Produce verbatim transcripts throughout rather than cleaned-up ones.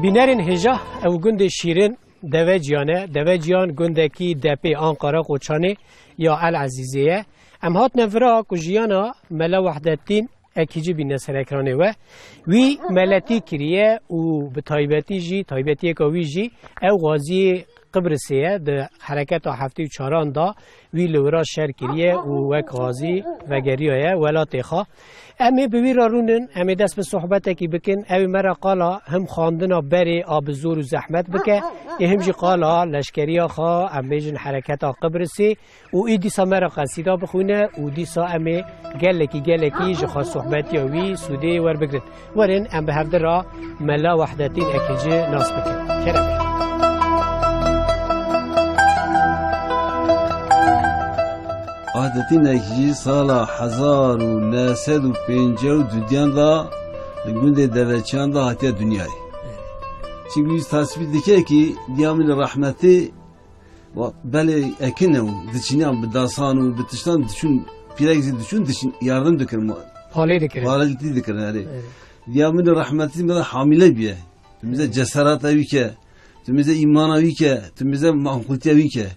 Bînerên hêja, ew gundê şîrin Deveciyan e. Deveciyan gundekî depê Anqara Qoçanê ya El Ezîzê ye. Em hatine vira ku jiyana Mela Wehdettîn Ekîcî bîne ser ekranê we. Wî meletî kiriye û bi taybetî jî, taybetiyeka wî jî ew xwaziyê Qibrisê ye, di hereketa heftê û çaran da wî li wira şer kiriye û wek xwazî vegeriyaye welatê xwe. Em ê bi wî re rûnin, em ê dest bi sohbetekî bikin. Ew ê me re qala him xwandina berê a bi zor û zehmet bike, ê him jî qala leşkeriya xwe, em bêjin hereketa Qibrisê, û ê dîsa me re qesîda bixwîne û dîsa em ê gelekî, gelekî ji xwe sohbetiya wî sûdê werbigrin. Werin em bi hevdi re Mela Wehdettîn Ekîcî nas bikin. Kerem. Wehdettîn Ekîcî sala hezar û neh sed û pêncî û dudiyan de li gundê Deveçiyan de hatiye dinyayê. Çimkî wî tasvîr dike kî diya min rehmetî Wa belê ekin e û diçîniyan bi dasan û bi tiştan diçûn, pîrek zî diçûn, diçîn, yardim dikir ma-, Palê dikir. Paralîtî dikir, erê. Evet. Diya min rehmetî me de hamîle bîye. Tu mêze ceserata wî ke, tu mêze îmana wî ke, tu mêze manqultiya wî ke.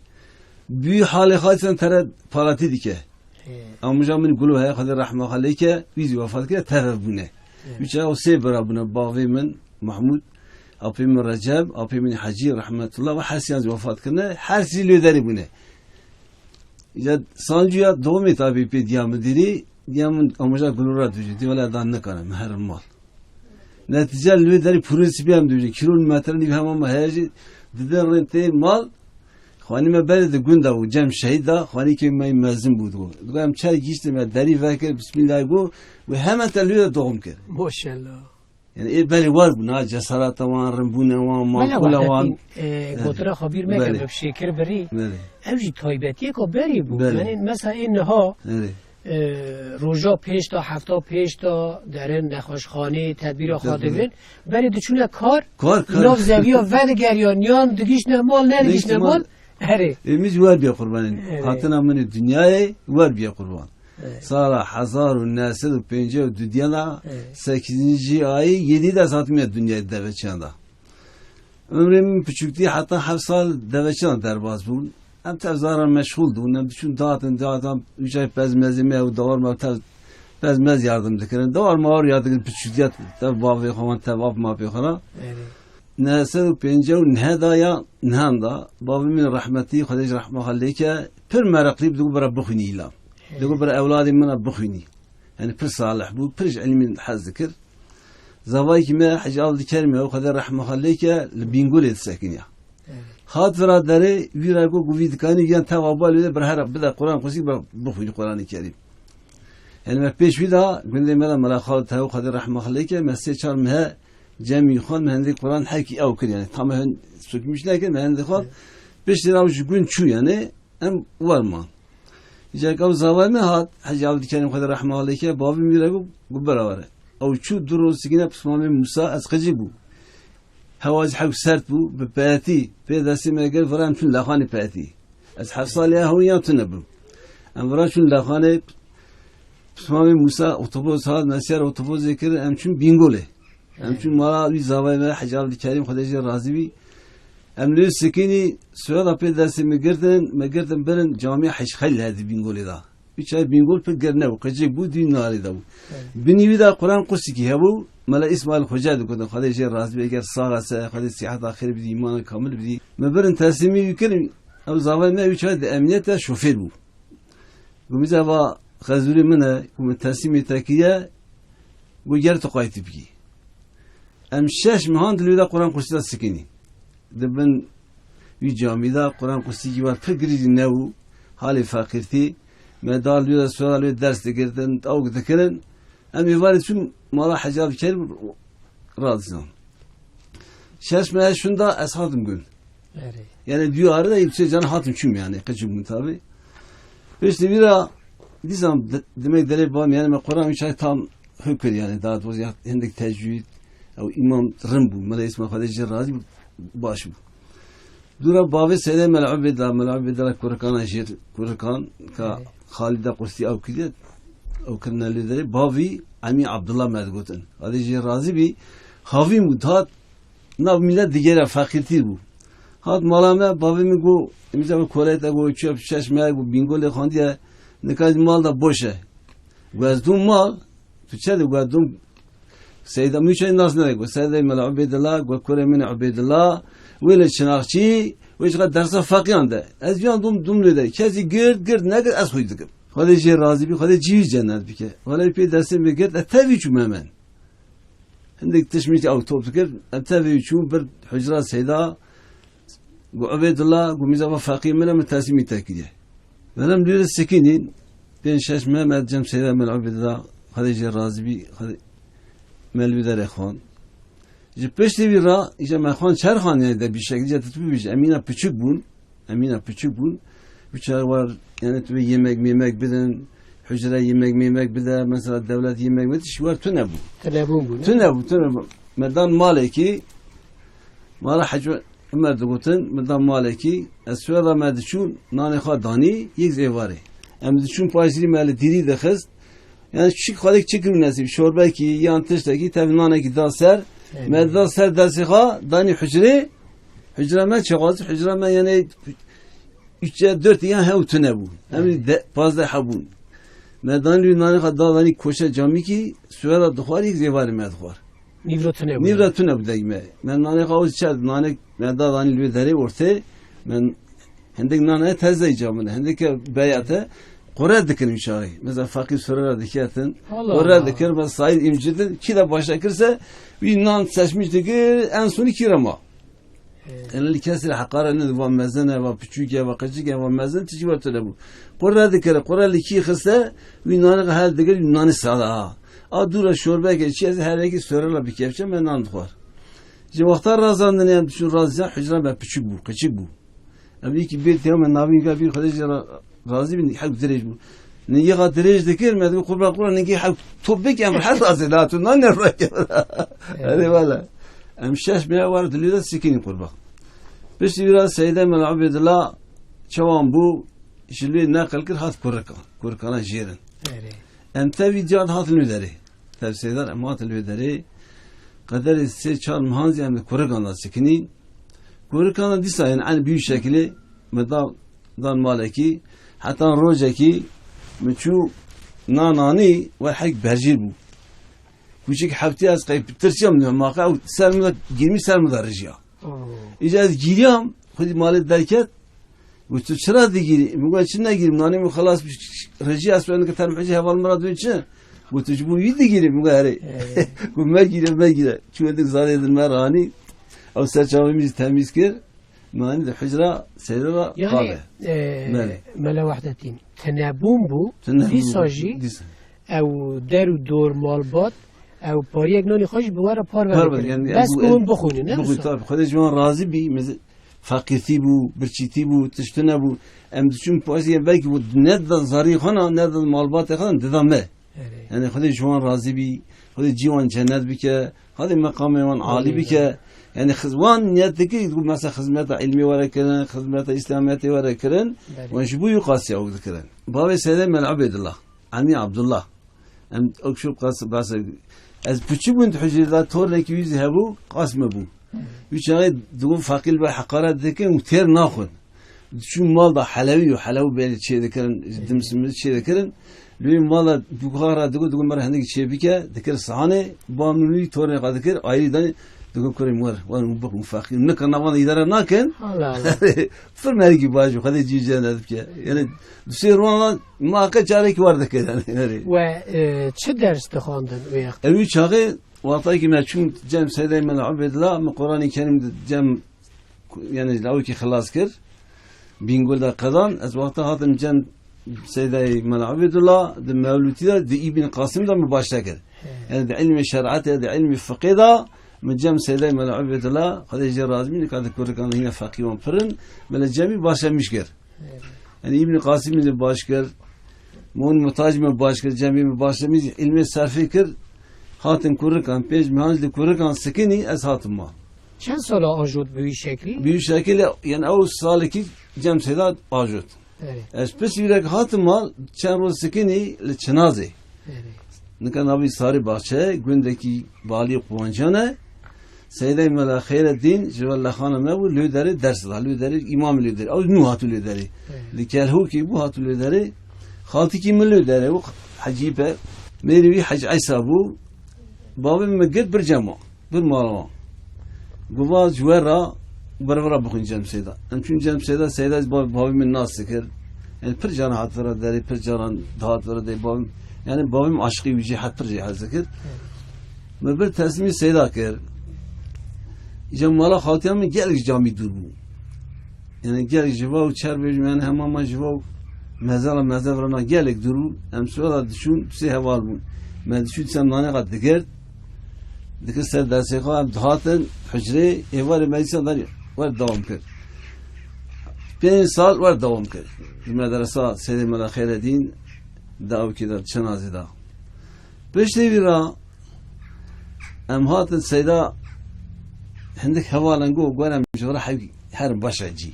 Bî halê xaçan tere paratî dike. He. Amuja min gulo heye, Xwedê rehma xwe lê ke, wî zî wefat kire, teve bûne. Evet. Wî çawa sê bira bûne, bavê min, Mahmûd, apê min Receb, apê min Hecî, rehmetullah, ve her siyan zî wefat kirine, her sî lê derê bûne. Ya sancûya doğumê tabî pê diya min dîrî, diya min amuja gulo ra dûjî, diya wele dan nikare, min herin mal. Netîce li wê derê pûrê spî em dibêjin. Kîlometre nîv hema me heye jî didin rên tê mal. Xwanî me berê di gund de bû, cem şehîd de, xwanîkê me mezin bû digo. Digo em çer gihîştin me derî vekir, bismîllah got, wê hemen te li wê de doğum kir. Maşallah. Yani ê berê war bûn, ha, cesareta wan, rinbûna wan, Mela manqula wan. Wahdettîn, e, Evet. gotira xwe bîr meke Belê. bi şêkir birî. Belê. Ew jî taybetiyeka berê bû. Belê. Yani mesela ê niha Belê. e, roja pêş de, hefta pêş de derin nexweşxanê, tedbîra xwe Tedbîra. digirin. Berê diçûne kar, Kar, kar. nav zeviya vedigeriyan, yan digişne mal, nedigişne Neyse, mal. mal. Herê. Ê, min jî wer bîye qurbanên. Herê. Hatina min ê dinyayê wer bîye qurban. Evet. Sala hezar û neh sed û pêncî û du diya de Evet. sekizinci ayê yedî de ez hatime dinyayê Deveçiyan de. Ömrê min piçûktî heta heft sal Deveçiyan derbas bûn. Em tev zaran meşxûl dibûn. Em diçûn datin, datin, wî çay pez mezê me û dawar me tev pez mez yardim dikirin. Dawar mawar ya dikirin piçûktiya tev bavê xwe wan, tev ap mapê xwe ra. Evet. Neh sed û pêncî û neh da ya nihan da, bavê min rehmetî, Xwedê ji rehma xwe lê ke, pir mereqlî bû, digot bira bixwînî îlam. Evet. Digot bira ewladê min re bixwînî. Yani pir salih bû, pir ji ilmî hez dikir. Zavayekî me Hecî Avdî Kerîm e, Xwedê rehma xwe lê ke, li Bîngolê disekiniya. Evet. Hat vira derê, wî re got, got, vî dikanî yan teva ba lê bir here bide Quran Qusî, bira bixwînî Quranê Kerîm. Yani me pêş wî de gundê me de Mela Xalid Tew, Xwedê rehma xwe lê ke, me sê çar mehe cemî xwend, me hindê Quran hekî ew kir yani. Tam me hin sukmîş nekir, me hindê xwend. Evet. Piştî re ew ji gund çû yani. Em wer man. Îcar ew zavayê min hat, Hecî Avdî Kerîm, Xwedê rehma xwe lê ke, bavê min wî re got, got bira were. Ew çû du roj sikine pismamê Mûsa, ez qicî bû. Hewa jî hewk sert bû, bi peetî, pê destê me girt, vira em çûn lexanê peetî. Ez heft salî ya hewî ya tune bûm. Em vira çûn lexanê pismamê Mûsa, otobos hat, me siyar otobosê kir, em çûn Bîngolê. Em çûn mala wî zavayê me, Hecî Avdî Kerîm, Xwedê jê razî bî. Em li wê sikînî, soya da pê destê min girtin, me girtin birin camîya Hecî Xelîl hedi Bîngolê da. Wî çay Bîngol pir germ nebû, qicê bû, dî narê de bû. Evet. Binî wî de Quran Qusîkî hebû, Mela Îsmaîl Xoca digotin, Xwedê jê razî bî, eger sax e, Xwedê siheta xêr bidî, îmana kamil bidî. Me birin teslîmî wî kirin, ew zavayê me wî çay di emniyet de şofêr bû. Got, "Mîza va xezûrê min e, ku min teslîmê te kiriye, got, ger tu qaytî bikî." Em şeş mehan di lê de Quran Qursî de sikinî. Di bin wî camî de Quran Qursî kî war pir girî jî nebû, halê feqîrtî. Me da lê de sora lê ders digirtin, tawk dikirin. Em êvarê çûn mala Hecî Avdî Kerîm radizan. Şeş meha şûnda ez hatim gund. Erê. Yani diyarı da yüksek can hatim çûm yani, qicî bûm tabi. Piştî vîra dîsan de-, demek derê bam yani me Quran wî çay tam hukir yani, daha doğrusu ya hindik tecwîd, ew îmam rin bû, Mela Îsmaîl Xwedê jê razî bû, baş bû. Dûra bavê Seydê Mela Ubeyda, Mela Ubeyda kurikana jêr, kurikan ka Evet. Xalîda Qursî ew kiriye, ew kirine lê derê, bavî Emî Abdullah me digotin. Xwedê jê razî bî, havî mû dat, Nav millet digere feqîrtî bû. Hat mala me, bavê min got, îmîza bi kolê te got, çi şeş me got, Bîngolê xandiye, nika mal da boş e. Got, ez dûm mal, tu çi dî? Got, dûm Seyda, min çayê nas nede, got, Seyda Mela Ubeydullah, got, kurê min Ubeydullah, wê li Çinaxçî, wê ji dersa feqiyan de. Ez yan dûm, dûm lê de. Kesî gird, gird, negird, ez xwî dikim. Xwedê jê razî bî, Xwedê cî wî cennet bike. Wele pê destê min girt, ez tevî çûm hemen. Hindik tişt min ew top dikir, em tevî çûn bir hucra Seyda, gu Ubeydullah, gu mîza va feqî min e, min teslîmî te kiriye. Menem lûrê sikînîn, pênc şeş me me cem Seyda Mel Ubeydullah, Xwedê jê razî bî, Xwedê me li wî derê xwan. Ji piştî vî ra, îja me xwan çer xwan, yani de bir şekilde tu bibîj, Emîna piçik bûn. Emîna piçik bûn. Bi çar war, yani tu yemek memek bidin, hücre yemek memek bide, mesela devlet yemek bide, tişt war tune bû. Tune bûn bû, ne? Tune bû, tune bû. Me dan malekî, mala Hecî Umer digotin, me dan malekî, ez suweda me diçûn, nanê xwe danî, yek zêvarê. Em diçûn paşî me li dîrî dixist, yani çik xwedek çik rû nesîb, şorbekî, yan tiştekî, tev nanekî da ser, Evet. me da ser destê xwe, danî hücrê, Hücre me çaxaz, hücre me yani üç ya dört ya hew tune bû. Hem Evet. de pazdeh hebûn. Me dan lû nanê xwe dadanî koşe camîkî, suwera dixwar, yek zêvarê me dixwar. Nîvro tune bû. Nîvra tune bû degî me. Me nanê xwe çer, nanê me dadanî lû derê ortê, me hindik nanê tezey camine, hindik beyate, qure dikin wî çaxê. Mesela feqîr surera diketin, Allah qure Allah. dikir, me sayîd imcidin, kî de başa kirse, wî nan seçmiş dikir, en sonî kî re ma. Ee, Yani li kesê heqare ne, va mezin e, va piçûk e, va qeçik e, va mezin, tiştî wa tune bû. Qure dikir, qure li kî xiste, wî nanê hel digir, wî nanê sada ha. A dû re şorbeke çi ez her yekî sore re bi kevçe me nan dixwar. Ji wexta razandinê em diçûn razî, hicra me piçûk bû, qeçik bû. Em yekî bê tême navîn ka bî Xwedê jê ra-, razî bin, hewk dirêj bû. Ningê xwe dirêj dikir, me dibê qurban qurban, ningê hewk top bik em her razê da tu nan ne rak. Hadi valla. Em şeş meya war dilê de sikînî qurban. Piştî vîra Seyde Mela Ubeydullah çawan bû, ji lê neqil kir hat Kurikan. Kurikana jêrin. Erê. Em tevî cad hatin wê derê. Tev Seydan em hatin wê derê. Qederê sê çar mehan zî em li Kurikan da sikinîn. Kurikan da dîsa yani, yani bir şekilde me da, dan malekî, heta rojekî min çû nananî we hek berjîr bû. Kuçik heftê ez qey tirsiyam ne, ma qey ser min de girmî ser min de rijiya. Oo. Îca ez giriyam, xwedî malê derket, Got, "Tu çira digirî?" Min got, "Çi negirîm? Nanê min xelas bû, rejî ez wendike term hecî heval min ra dibên çi?" Got, "Tu ji bo wî digirî?" Min got, "Erê." Ee. Got, "Megire, megire." Çû dik zarê din me ranî. Ew ser çavê min jî temîz kir. Nanî di hicra seyre ra Yani, qabe. e, Belê. Mele Wehdetîn, tenebûn bû, Tenebûn dîsa bû, jî dîsa. ew der û dor malbat, ew pariyek nanî xwe jî bi we re parve Parve, dikir. yani, Bes ew, ku hûn bixwînin, ne bixwîn, wisa? Tabii. Xwedê ji wan razî bî, mezi-, feqîrtî bû, birçîtî bû, tişt tune bû. Em diçûn paşê belkî bû ne da zarî xwe na, ne da malbatê xwe na, dida me. Erê. Yani Xwedê ji wan razî bî, Xwedê cî wan cennet bike, Xwedê meqamê wan alî Amîn. bike. Yani xiz-, wan niyet dikir, ku mesela xizmeta ilmî were kirin, xizmeta îslamiyetê were kirin, Belê. wan ji bo wî qasî ew dikirin. Bavê Seyda Mela Ubeydullah, Emî Abdullah. Em ok şop qas-, bas-, ez piçûk bûn di hicrê de tornekî wî zî hebû, qas me bû. Wî çaxê dibûn feqîr ve heqaret dikin û têr naxwin. Diçûn mal da helewî û helew belê çê dikirin, dimsimî çê dikirin. Li wî mala dûka re digot, digot, "Mera hindik çê bike", dikir sahanê, ba min wî tornê xwe dikir, ayrî danî, digot, "Kurê min wer, wer û bix û feqîr." Nika navan îdare nakin. Allah Allah. Fir mergî bajî, Xwedê cî cennet bike. Yani, du sê ronan Ma qe carekî war dike yani. Erê. We, e, çi ders dixwandin wê wextê? Ew çaxê wextekî me çûn cem Seydê Mela Ubeydullah, min Quranê Kerîm di cem, yani lawikî xilas kir. Bîngul de qedan, ez wexta hatim cem Seydê Mela Ubeydullah, di mewlûtî de, di Îbn Qasim de min başte kir. He. Yani di ilmê şer'etê, di ilmê fiqê de, min cem Seydê Mela Ubeydullah, Xwedê jê razî bî, nika di kurikan hîne feqî wan pirin, min li cemî başlemîş kir. Yani Îbn Qasimî de baş kir, Mun Mutaj me baş kir, cemî me baş kir, îlmê serfê kir, hatin kurikan, pênc mehan li kurikan sikinî, ez hatim ma. Çend sala ajot bi wî şeklî? Bi wî şekilî, yani ew salekî cem Seyda ajot. Evet. Ez pis wîrek hatim ma, çend roj sikinî li Çinazê. Evet. Nika navî Sarî Baxçe, gundekî balî Quwancan e. Seydê Mela Xeyreddîn ji Wellexana me bû, li wê derê ders da, li wê derê îmam li wê derê. Ew nû hatû li wê derê. Li Kerhokê bû, hatû li wê derê. Xaltikî min li wê derê bû, Hecî Pe. Mêrî wî Hec Eysa bû. Bavê min girt bir cema, bir mala wan. Guva ji we ra, ber vira bixwîn cem Seyda. Em çûn cem Seyda, Seyda ji bavê, bavê min nas dikir. Yani pir caran hat vira derê, pir caran dihat vira derê bavê min. Yani bavê min aşiqî wî jî het pir jî hez dikir. Min bir teslîmî Seyda kir. Îca mala xaltiya min gelek ji camî dûr bû. Yani gelek ji va û çer bêjim, yani hema ma ji va û mezela mezevra na gelek dûr bû. Em suweda diçûn, sê heval bûn. Me diçû dîsa nanê xwe digirt. Dikir ser destê xwe, em dihatin hucrê, êvarê me dîsa derê wer dewam kir. Pênc sal wer dewam kir. Di medresa Seydê Mela Xeyreddîn, dawikê de, Çenazê de. Piştî vî ra em hatin Seyda, hindik hevalên got, gor em ji vir hewî herin baş e cî.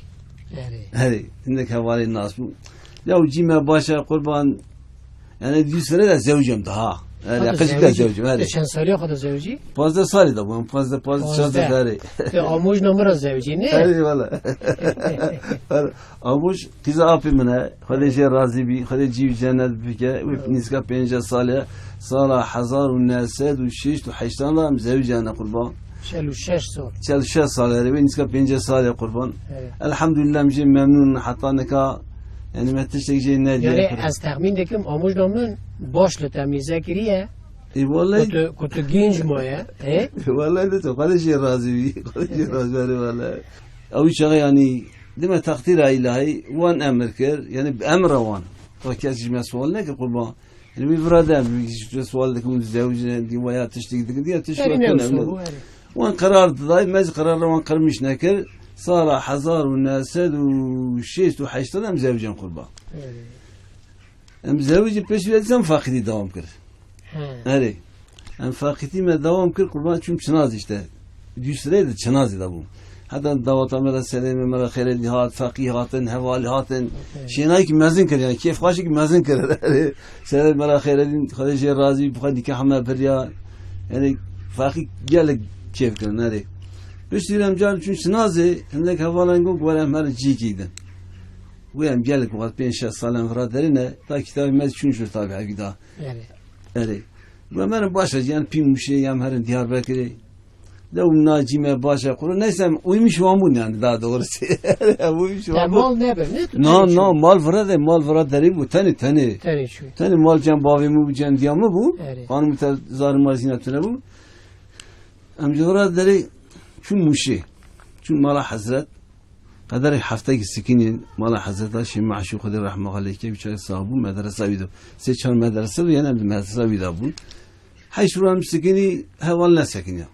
Erê. Herê, hindik hevalên nas bû. Ya û cî me baş e qurban, yani dî sene de zewcem daha. Erê, Hadi qij de zewcî. Zewcem, erê. Tu çend salî xwe de zewcî? Pazdeh salî de bûm, pazdeh, pazdeh, Pazdeh. Çazdeh, erê. Tu amûj namira zewcî, ne? Erê, valla. Erê. Amûj qîza apê min e, Xwedê jê razî bî, Xwedê cî wî cennet bike, wî nîska pêncî salê, sala hezar û neh sed û şêst û heştan de em zewicane qurban. Çel û şeş sal. Çel û şeş sal erê, wê nîska pêncî salê qurban. Evet. Elhamdulillah, em jê memnûn in, heta nika, yani me tiştek jê nediye. Yani ez texmîn dikim, amûj namîn baş li te mîze kiriye. E, vallahi. Ku tu, ku tu genç maye, he? Vallahi de tu, Xwedê jê razî bî, Xwedê jê razî bî, vallahi. Ew çaxê yani, dime teqdîra îlahî, wan emir kir, yani bi emra wan. Wa kes ji me sual nekir, qurban. Yani wî vira de, wî ji te sual dikim, zewcine, di waya tiştek dikim, diya tiştek Erê, ne dikim, usul ne. Bu, erê. Wan qerar didayî, me jî qerar wan qirmîş nekir. Sala hezar û neh sed û şêst û heşt de em zewcen qurban. Erê. Em zewicî pêşî wê dîsan feqîrî dewam kir. He. Erê. Em feqîtî me dewam kir, qurban çûm Çinazê işte. Dû sirê de Çinazê de bûm. Heta dawata me de Seydê me, me re Xeyreddîn hat, feqî hatin, hevalî hatin. Okey. Şênayekî mezin kir, yani kêfxweşekî mezin kir. Erê. Seydê me re Xeyreddîn, Xwedê jê razî, bi xwe nikah me biriya. Yani feqî gelek kêf kirin, erê. Piştî em car çûn Çinazê, hindek hevalan got, were em herin cîkî din. Wê em gelek wexta pênc şeş sal em vira derê ne, ta kitabê me çûn jûr tabî hevî da. Erê. Erê. Wê em herin baş e, yan pî Mûşê, yan herin Diyarbekirê. De û na cî me baş e, quro. Neyse, em uymuş wan bûn yani, daha doğrusu. Em uymuş wan bûn. Mal ne bir, ne tu? Na, na, mal vira de, mal vira derê bû, tenê, tenê. Tenê çû. Tenê mal cem bavê min bû, cem diya min bû. Erê. Xanim te zarê ma zîna tune bû. Em ji vira derê çûn Mûşê. Çûn mala Hezret. Qederê heftekî sikînî mala Hezreta Şêx Meşû, Xwedê rehma xwe lê ke, wî çaxê sax bû, medresa wî de. Sê çar medrese bû, yani em di medresa wî de bûn. Heşt rû em sikînî, heval nesekiniya.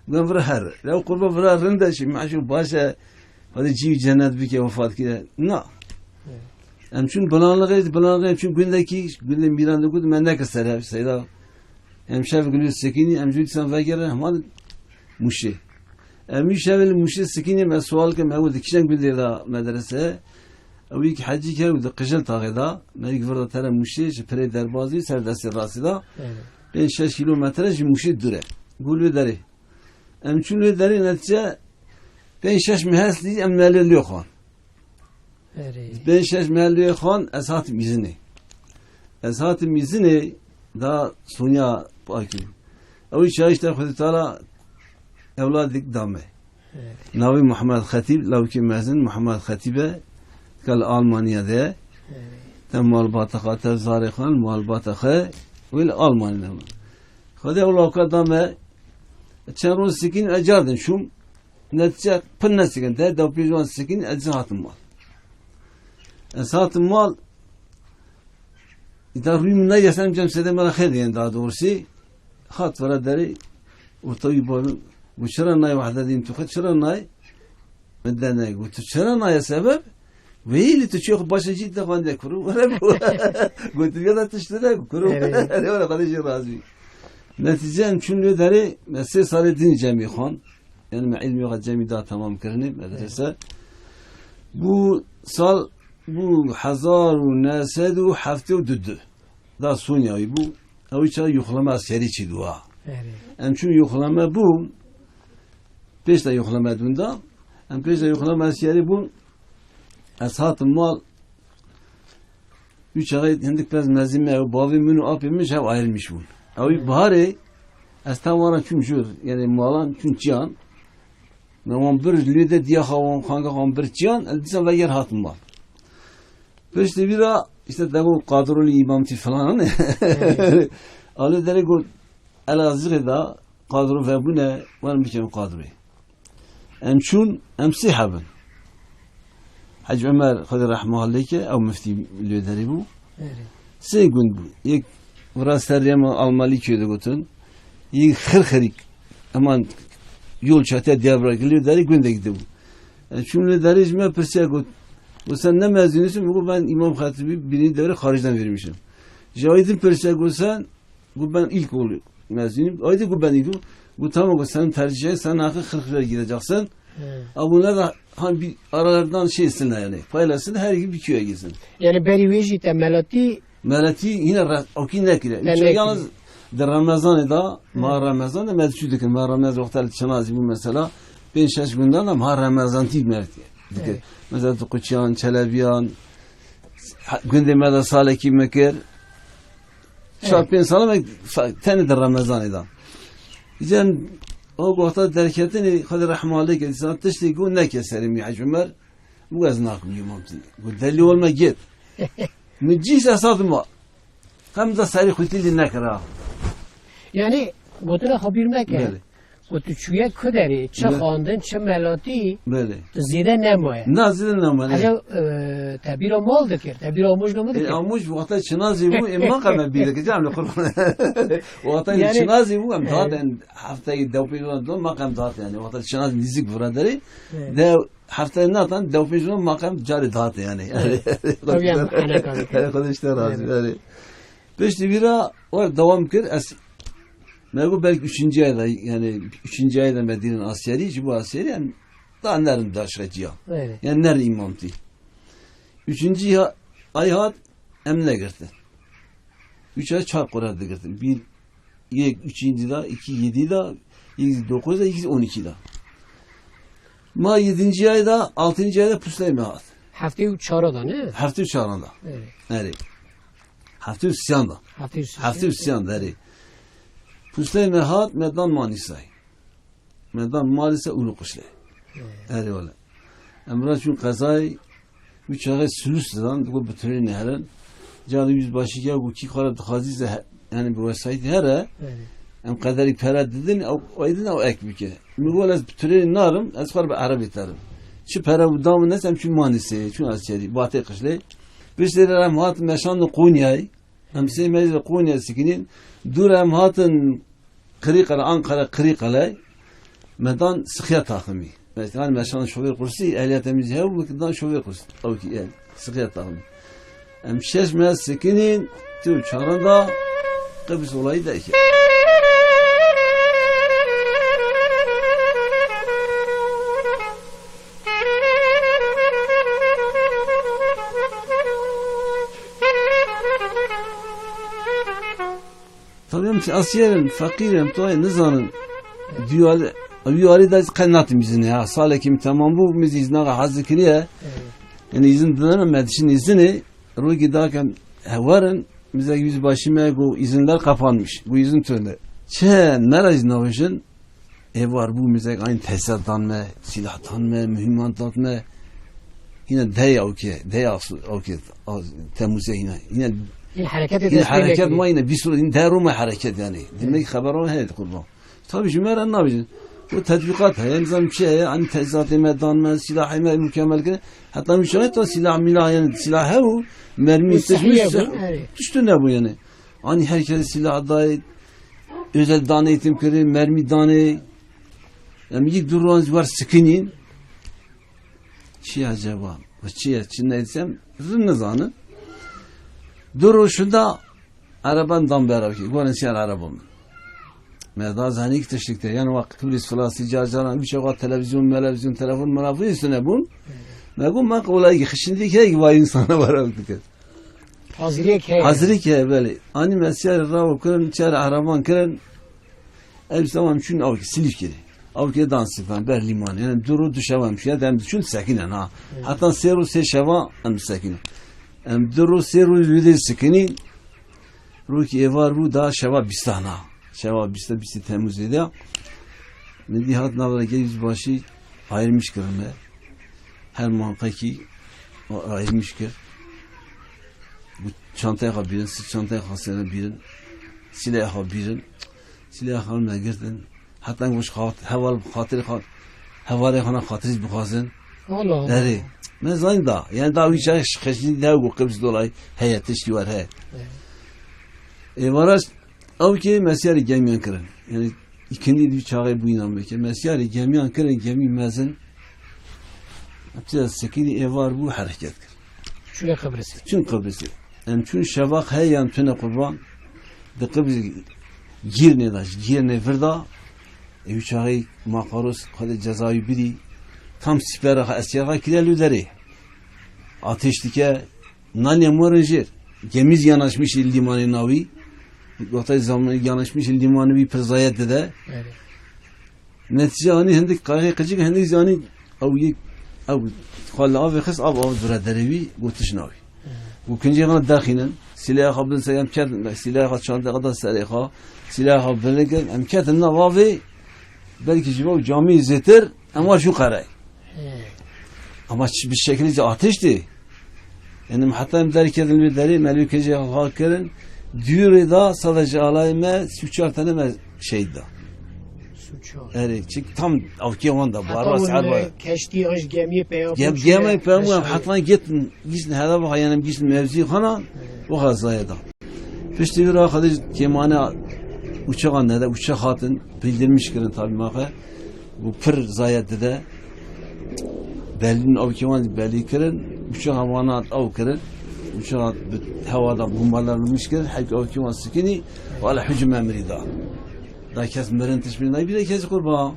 Gom vira her. Lew qurba vira rind e, Şêx Meşû baş e, Xwedê cî wî cennet bike, wefat kire. Na. Em çûn Bilanlixê, Bilanlixê em çûn gundekî, gundê Mîran de got, me neke ser ev, Seyda. Em şev gulî sekînî, em jû dîsan vegerin, hema Mûşê. Em wî şevê li Mûşê sikînê me sual kir, me got, di kîjan gundê de medrese? Ew yek hecî ke û di Qijil taxê de, me yek vir de tere Mûşê, ji pirê derbazî, ser destê rastî de. Evet. Pênc şeş kîlometre ji Mûşê dûr e. Got, li derê. Em çûn li derê, netice pênc şeş meh hestî, em me lê lê xwan. Erê. Pênc şeş meh lê xwan, ez hatim îzinê. Ez hatim îzinê, da Sonya pakî. Ew çaxê işte Xwedê Teala ewladik da me. Erê. Navê Muhammed Xetîb, lawikê mezin Muhammed Xetîb e, ka li Almanya de. Erê. Te malbata xwe, te zarê xwe, malbata xwe, wê li Almanya de. Xwedê ew lawika da me, çend roj sikîn, ez car din çûm. Netice pir nesikîn, de dew pênc wan sikîn, ez dîsa hatim mal. Ez hatim mal, îta rûyê min neyê, em cem Seydê me re xêr diyen, daha doğrusu. Hat vira derê, orta wî bavê min, got, çira nayê Wehdedîn, tu xwe çira nayê? Min de nayê. Got, tu çira nayê sebeb? Wêyî li tu çê xwe başa cî de xwendê kuro, were bû. Got, tu ya da tişt de kuro. Evet. Erê, were, Xwedê jê razî bî. Netice em çûn wê derê, me sê salê din cemî xwan. Yani me ilmê xwe cemî da temam kirinê medrese. Bu sal bû hezar û neh sed û heftê û du. Da Sonya wî bû. Ew çax yoxlama askerî çî dû ha. Erê. Em çûn yoxlama bû. Pêş de yoxlama dûn da. Em pêş de yoxlama siyarî bûn. Ez hatim mal. Wî çaxê hindik pez mezin me, ew bavê min û apê min ji hev ayrılmış bûn. Ew ê biharê ez ta wan re çûm jûr, yani malan çûn çiyan. Me wan bir lê de diya xwe wan xanga xwe wan bir çiyan, ez dîsa veger hatim mal. Piştî vî ra işte dego qadrolî îmamtî filan. Alê derê got, Elazığê de qadro vebûne, werin bikin qadroyê. Em çûn, em sê hebin. Hec Ömer, Xwedê rehma lê ke, ew miftî lê derê bû. Erê. Sê gund bû. Yek vira ser rêma Almalî kê digotin. Yek Xirxirîk, eman yol çatiya Diyarbakir lê derê gundek dibû. Em çûn lê derê ji me pirsiya got, got, "Sen ne mezunîsin?" Min got, "Ben İmam Hatibî birinci devre haricden vermişim." Ji ayê din pirsiya got, "Sen?" Got, "Ben ilkokul mezunuyum." Ayê din got, "Ben ilkokul." Got, "Tamam." Got, "Sen tercih et, sen hakkı Xirxir'e gideceksin." He. Ama bunlar da hani bir aralardan şey etsinler yani. Paylaşsın, her iki bir köye gitsin. Yani berî wê jî te melatî Melatî yine ra-, okî nekire. Te Üç ay nekire. Yalnız de Ramazan'ı da, Hı. ma Ramazan da me çû dikin. Ma Ramazan wexta li Çinazî bû mesela. Pênc şeş günden de ma Ramazan tî me dikir. Evet. Mesela tu Quçiyan, Çelebiyan, ha, gundê me de salekî me kir. Çar Evet. pênc sala me fa-, tenê di Remezanê de. Îcar o wexta derketinê Xwedê rehma lê ke, dîsa tiştê ku neke serê min Hec Umer, bû ez nakim îmamtî. Got, "Delî ol me gêt." Min cîs esat ma. Xem de serî xwîtî lî nekira. Yani, gotina xwe bîr meke. Belê. Ku tu çûye ku derê, çi Be- xwendin, çi melatî, Belê. tu zêde nemaye. Na, zêde nemaye, ne. Ecab, e, te bîra mal dikir, te bîra Amûj nabû E, dikir. Amûj wexta Çinazî bû, e, maqam e bîr dikir, cem li Qurban. Wexta Yani, Çinazî bû, em e, dihatin, hefteyê dew pênc wan don, maqam dihat yani. Wexta Çinazî nîzik vira derê, E. de hefteyê natan, dew pênc don, maqam carê dihat yani. E. Tabii yani, alaka dikir. Xwedê işte razî, Evet. yani. Piştî vîra, wer dewam kir, ez Me got belki üçüncü ayda, yani üçüncü ayda me dînin askeri, ji bo askeri, yani daha nerin daşxeciya. Evet. Yani nerin îmamtî. Üçüncü ya-, ay hat, em negirtin. Üç ay çar kurar digirtin. Bir, yek, üçüncü da, iki, yedi da, yek, dokuz da, yek, on iki da. Ma yedinci ayda, altıncı ayda puslay me hat. Heftê û çara da, ne? Heftê û çaran da. Evet. Erê. Heftê û siyan da. Heftê û siyan. Heftê û siyan da, erê. Pusteyê me hat, me dan Manîsay. Me dan Manîsa Ulu Quşlê. Evet. Erê wele. Em ra çûn qezay, wî çaxê Silûs didan, digot bi trênê herin. Carê yüzbaşî ya got kî xwe re dixwazî ze he-, yani bi wesayîtî here, Evet. em qederî pere didin, ew, ew din ew ek bike. Min got, "Ez bi trênê narim, ez xwe re bi erebê terim." Çi pere û da min nest, em çûn Manîsê, çûn askerî, Batê Qişlê. Piştê re em hatin meşandin Qonyayê. Em sê mehî li Qonya sikinîn. Dû re em hatin Qirîqele, Ankara Qirîqele. Me dan sixiya taximî. Mesela, hani, meşan şoför kursu, ehliyet em jî hebû, me dan şoför kursu. Ew ki, yani, sixiya taximî. Em şeş meh sikinîn, tu çaran da, Qibris olayî derkeve. Tabii em asker in, feqîr in, em tu nizanin. Diyar, diyarî de qe natim izin ya. Salekî min temam bû, min zî izina hazir kiriye. Evet. Yani izin didin, me dişin izinê. Rûgî dakem hewarin, bize yüzbaşı me got izinler kapanmış. Bu izin tönde. Çe, nere izin almışın? Ê war bû, mizek aynı tesisat dan me, silah dan me, mühimmat dan me. Yine dey awke, dey asu-, awke, az-, Temmuz'e yine. Yine Yine harekete yine dest hareket pêkirî. Ma yine bir sürü yine deruma hareket yani. Demek ki haber o heyet kurban. Tabii şimdi meren ne yapacağız? Bu tetbikat he, yani zam şey he, hani tesisatê me dan me, silahê me mükemmel ki. Hatta müşahit o silah milah yani silah he o, mermi Bu tişmiş, sıhhiye bu, evet. Düştü ne bu yani? Hani herkese silah dayı, özel dan eğitim kiri, mermi danê. Em yek du roj war sikinîn. Çi acaba? Ve çi ye? Çi neyse, zin nizanin. Du roj şunda ereban dan bera ki. Gorin siyan ereban. Me da zanik tiştik te. Yani wak Kıbrıs filasi car caran. Üç ewa televizyon, melevizyon, telefon, melafon üstüne bun. Me gun mak olayı ki. Şimdi ki ki vay insana var o dikkat. Hazırlık he. Hazırlık he, belê. Ani me siyar rawo kirin, çar araban kirin. Ev zaman çün av ki, Silifke'de. Ew kê dan sifen ber lîman. Yani du rû du şev em şiya, em diçûn sekînen ha. Evet. Heta sê rû sê şeva em sekînen. Em du rû sê rû wî dê sikinî. Rûkî êvar bû da şeva bîstan ha. Şeva bîsta, bîstî Temmuzê de. Min dî hat navra gel yüzbaşî ayrılmış kirin me. Her manqekî ayrılmış kir. Bu çantaya xwe bîrin, sî çantaya xwe sene bîrin. Silaya xwe bîrin. Silaya xwe me girtin. Heta wis xat-, heval xatirê xwe, hevalê xwe ne xatirî bixwazin. Allah Allah. Erê. Me zanî da. Yani da wî çax xeşnî ne ku Qibs dolayî heye, tiştî wer heye. Evet. Êvara ew kê mesiyarê gemiyan kirin. Yani ikindi dî çaxê bûyîna me kê. Mesiyarê gemiyan kirin, gemî mezin. Hepsi sekinî êvar bû, hereket kir. Çûne Qibrisê. Çûn Qibrisê. Em çûn şevaq heye yan tune qurban. Di Qibrisê Gîrnê da, ji Gîrnê vir da. Ew çaxê maqaros xwe de cezayî bidî. Tam sîpera xwe, eskerê xwe kiriye li derê. Ateş dike, naniye morin jêr. Gemiz yanaşmış il limanê navî. Gotay zaman yanaşmış il limanê wî pir zayet dide. Evet. Netîce anî hindik qayxê qicik, hindik zanî ew yek, ew xwe li avê xist, av, av dure derê wî, gotiş navî. Û kincê xwe daxînin, silaya xwe bin ser em ketin, silaya xwe çantê xwe da serê xwe, silaya xwe bilikin, em ketin nav avê, belkî ji bo camî zêtir, em wa jû qerey. Ama çi bi şekilî ateş tê. Yani heta em derketin li derê, me li kincê xwe kirin, dûrê da sadece alayê me, sî û çar tane me şehîd da. Suçar. Erê, çik tam avkê wan da, Heta barwa hûn, ser e, ba. Keştî, eş gemiyê peyam Gem-, bû, gemiyê çûne peyam bû, em Reşadê. Heta git, gîstin heda baka, yani gîstin mevzî xana, Evet. o xezaya da. Piştî vira xwe de kêmane uçaxa nede, uçax hatin, bildirmiş kirin tabi maxe. Bu pir zayet dide. Berlin avkê wan belî kirin, uçaxa wana ew kirin. Uçaxa bi hewa da bombalanmış kirin, hewkê avkê wan sikinî, wala hücum emrî da. Da kes mirin tişt mirin, da bîre kes qurban.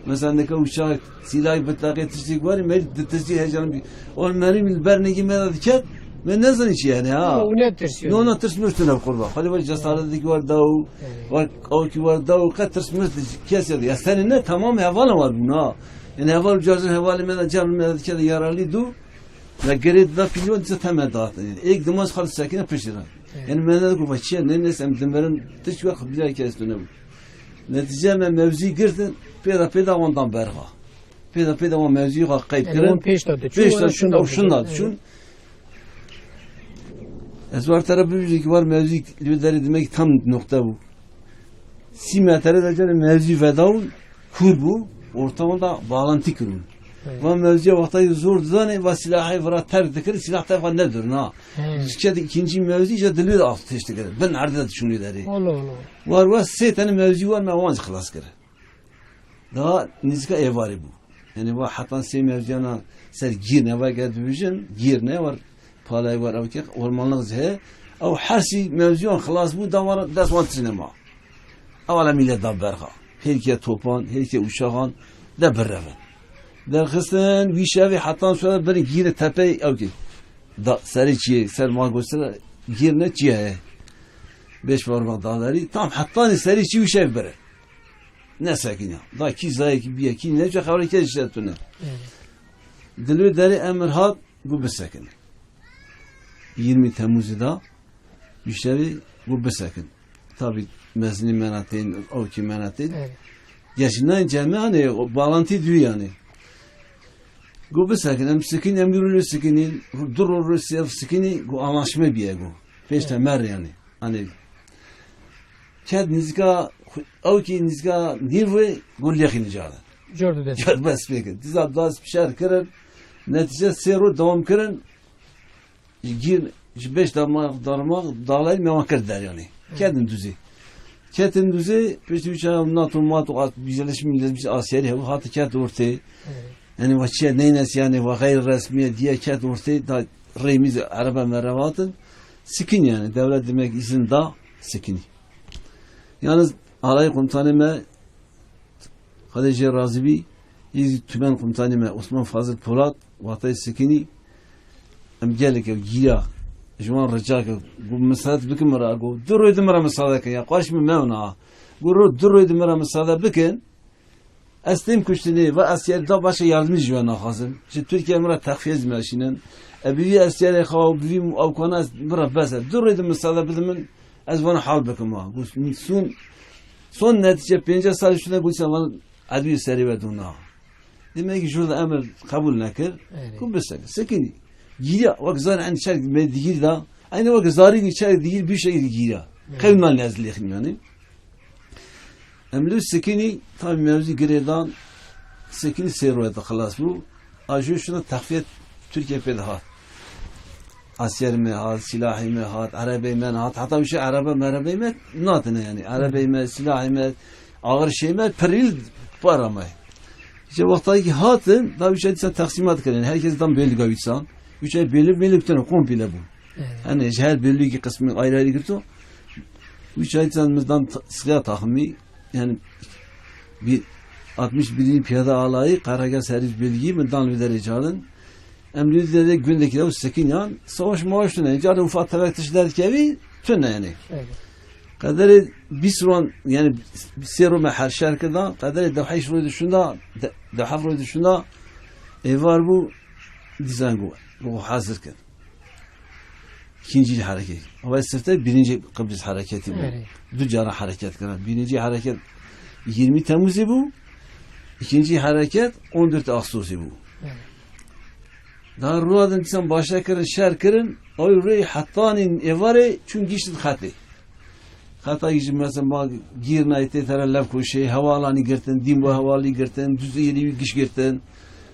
Mesela neke uçak, silah, bitaqê tiştî warî, me di tiştî heyecan bî. Ol merî min ber nêgî me de diket, me nezanî çi yani ha. Ama o ne tirsiyor? No, no, tirs mir tune qurban. Xwedê were cesaret dikî war da û, Evet. war awkî war da û qet tirs mir kes ya. Ya senê ne, tamam hevala war bûn ha. Yani heval cazin hevalê me de, can me de diket yaralı du. Ya gerê da pilyon dise teme dağıtın. Yani ek dimaz xal sekine pişiran. Evet. Yani me ne ku va çiye, ne, ne, em dimerin, tişt wek bilay kes tune bû. Netîce me mevzî girtin, pêda pêda wan dan berxa. Pêda pêda wan mevzî xwe qeyb Yani kirin. wan pêş de diçûn, Pêş de wan diçûn, şunda ew şunda diçûn. diçûn. Evet. Ez war te re bibêjim ki war mevzî li wê derê demek tam noqte bû. Sî metre de canê mevzî vedawin, kûr bû, orta wan da bağlantî kirin. Evet. Van mevziya wexta zor dizane, va silahê vira terk dikir, silah te xwe nedirna. Evet. Dikete ikinci mevzî, ja dilê de ateş dikir. Bin erdê de diçûnê derê. Allah Allah. War war sê tane mevzî war me wan jî xilas kir. Daha nizika êvarê bû. Yani va heta sê mevziyana ser gîr ne, va eger dibêjin, gîr ne, war palay war ew ki ormanlık zî heye. Ew her sî mevziyan xilas bû, da war dest wan tişt nema. Ew ala millet da berxa. Hêlke topan, hêlke uçaxan de birevin. Derxistin, wî şevê heta şuya birin gîre tepey ew ki. Da, serê çiyê, ser ma gosira gîr ne çiye heye. Beş parmak dağları, tam hetanî serê çi wî şev birin. Ne sekiniya. Da kî zayekî biye, kî ne, xewre kes ji te tune. Evet. Dilê derê emir hat, gu bisekin. Yirmi Temmuzê da, bîşevî gu bisekin. Tabi mezinî me na tên, awkî me na tên. Evet. Gerçi nayên cem me, hani o bağlantî dû yani. Gu bisekin, em sikin, em yürü sikinîn, du ro ro sev sikinî, gu anlaşma biye gu. Pêş Evet. temer yani. Hani Ked nizika, ew ki nizika nîvê gu lêxî nicade. Cor dide. Cor bes pêkin. Diza das şer kirin. Netîce sê ro dewam kirin. Gîr ji beş darmak, darmak dağlayı me wan kir deryanê. Hı. Kedin duzê. Ketin duzê, piştî wî çayan NATO, mato, at, birleşmiş milletmiş askeri hev, hatı ket ortê. Evet. Yani va çiye neynes yani va gayri resmiye diye ket ortê da rêmîz erebe merebe hatin. Sikin yani, devlet demek izin da sikinî. Yalnız alayê komutanê me, Xwedê jê razî bî, yê zî tümen komutanê me Osman Fazil Polat, watayê sikinî, em gelek ew gîya, ji wan rica kir, got, "Misaade bikin min re," got, "Du royê di min re misaade kin, ya xweş min mewna." Got, "Ro, du royê di min re misaade bikin." Ez tên kuştinê ve ez yer da başka yardımcı ji we naxwazim. Ji Türkiye min re texfiye zî meşînin. E bi vî ez yerê xwe û bi vî awkana ez min re bes e. Du rê di min sade bidin min, ez vana hal bikim ha. Got, son, son netice pêncî sal şuna got, sen vana edwî serê we dona. Demek ki şurada emir kabul nekir. Evet. Ku bisekin. Sekinî. Giriya, wek zar en çek me digir da. Aynı wek zarî çek digir bir şey giriya. Evet. Qewman lez lêxin yani. Em li sekinî, tabi mevzî girêdan, sekinî sê royê de xilas bû. A ji şuna texfiyet Türkiye pê de hat. Asker me hat, silahî me hat, erebey me hat. Heta wî şey erebe merebey me natine yani. Erebey me, silahî me, ağır şey me, pirîl para me. Îşte wexta ki hatin, da wî şey dîsan teqsîmat kirin. Herkes dan bêlga wîsan. Wî şey bêlî bêlî tene komple bû. Evet. Yani ji her bêlî ki qismî ayrı ayrı girto. Wî şey dîsan mizdan t-, siya taxmî. Yani bir altmış birinci Piyade Alayı, Karagaz Servis Bölgesi, min dan li derê carin. Em li derê gundekî de û sekin yan, savaş mavaş tune. Carin ufak tefek tişt derdikevî, tune yani. Evet. Qederê bîst ron, yani sê ro me her şer kirda, qederê deheyş roy dişunda, de-, dehef roy dişunda, êvar bû, dîzan go, go hazir kir. İkinci hareket. Ama sifte birinci Kıbrıs hareketi bu. Evet. Du cara hareket kirin. Birinci hareket yirmi Temmuz'u bu. İkinci hareket on dört Ağustos'u bu. Evet. Daha ruadın sen başla kirin, şer kirin. Oy rey hattanın evare çün giştin xatê. Xeta jî mesela ma gîr nayê tê tere lev koşê, hevalanî girtin, dîn bo hevalî girtin, duzî yêlî wî giş girtin.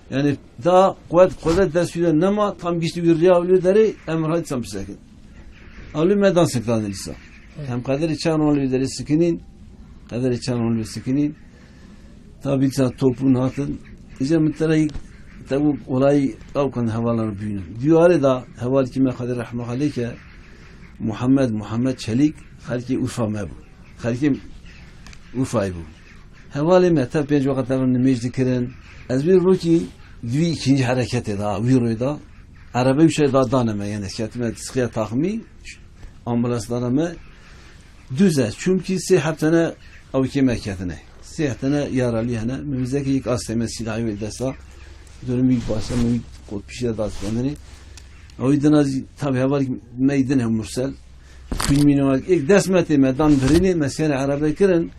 Yani da quwet, qudret dest wî de nema, tam giştî wî riya wî derê, em rahat sam bisekin. Alî me dan siktan dîsa. Evet. Em qederê çan wan wî derê sikinîn, qederê çan wan wî sikinîn. Tabi dîsa topun hatin. Îca min tere yî, tabi olayî ew kan hevalan bînin. Diyarê da heval kî me Xwedê rehma xwe lê ke, Muhammed, Muhammed Çelik, xelkê Urfa me bû. Xelkê Urfayê bû. Hevalê me tev pênc weqet tev nimêj dikirin. Ez wî rokî di wî ikinci hereketê de, wî royê de, erebe wî şey da dane me, yani ketime sixiya taxmî, ambulans dane me. Duz e, çimkî sê heb tene ewkê me ketine. Sê tene yaralî hene. Min vizekî yek astê me silahî wê desta. Durum wî başe, min wî kot pişî de dastandinê. Ew dina zî tabi heval me din hem Mursel. Filmîne wek ek dest me tê me dan birînê, me sêre erebe kirin.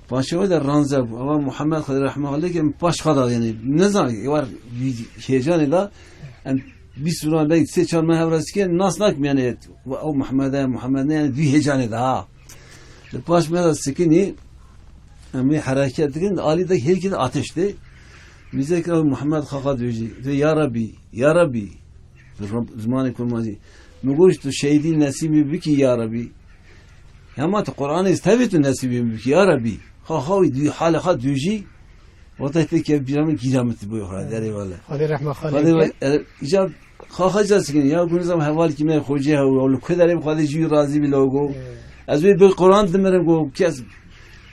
Paşa wê de ranze bû. Eva Muhammed Xwedê rehme xwe lê ke, paş xwe da, yani, nizan, êwar heyecanê da, em bîst û belkî sê çar me hevra sikê, nas nakim, yani, ew Muhammed e, Muhammed ne, yani, dû heyecanê da, ha. Li paş me da sikinî, em wê hereket dikin, alî de herkes ateş de. Mizek ew Muhammed xaxa dojî, de ya Rabbi, ya Rabbi. Zimanê kurmancî. Min got, tu şehîdî nesîbî bikî ya Rebî. Hema tu Qur'anê tevî tu nesîbî bikî ya Rebî. Xa xawî dû halê xa dû jî. Wata te ke bîra min kîra min tu bû xwe derê wele. Xwedê rehma xwe Xwedê lê we-, e, îca xa xa ca sikin ya, gunizam heval kî me xocê hew, ew li ku derê Xwedê jî razî bî logo. Evet. Ez wê bi Qur'an dimirim go kes.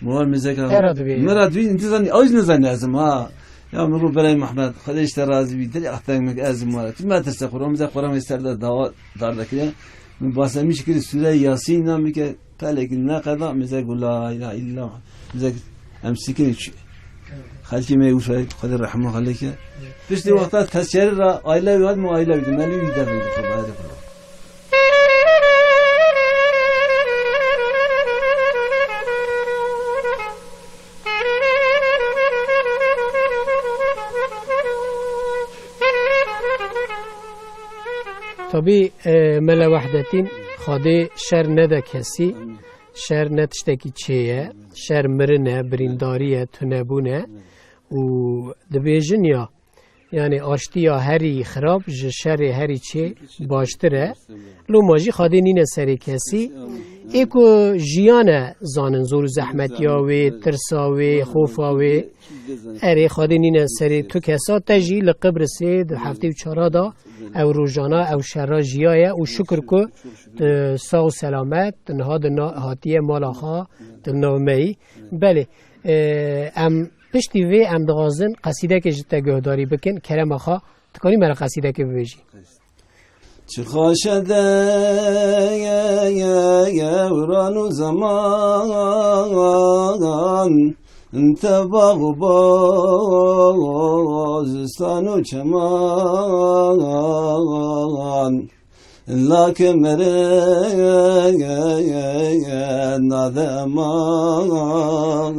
Muhar mizeka. Te ra dibê. Min ra dibê, intizan, ew jî nizanî ez im ha. Ya min got, Belay Mehmed, Xwedê ji te razî bî, dilê ah teng min ez im were. Tu metirse, Quran, bize Quran wê ser de dawa dar dekire. Min basemîş kir, Sûreya Yasîn, na min ke pelekî neqeda, min ze got, La ilahe illa, min ze em sikin çi. Xelkê me Urfayê, Xwedê rehma xelê ke. Piştî wexta tezkere ra aile wî hat, min aile wî, melî wî devê, Xwedê rehma. Tabî, e, Mele Wehdetîn, Xwedê şer nede kesî, şer ne tiştekî çê ye, şer mirin e, birîndarî ye, tunebûn e û dibêjin ya, Yani aştiya herî xirab ji şerê herî çê baştir e. Loma jî Xwedê nîne serê kesî. Ê ku jiyan e zanin, zor û zehmetiya wê, tirsa wê, xofa wê. Erê, Xwedê nîne serê tu kesa, te jî li Qibrisê di heftê û çara da ew rojana, ew şera jiyaye û şukir ku tu sax û selamet, tu niha di na-, hatiye mala xwe, tu nav me yî. Belê, e, em Piştî vê em dixwazin qesîdekê ji te guhdarî bikin. Kerema xwe, dikarî me re qesîdekê bibêjî? Çi xweş e dewran û zeman, Te bax û bostan û çeman, lake mere nade eman.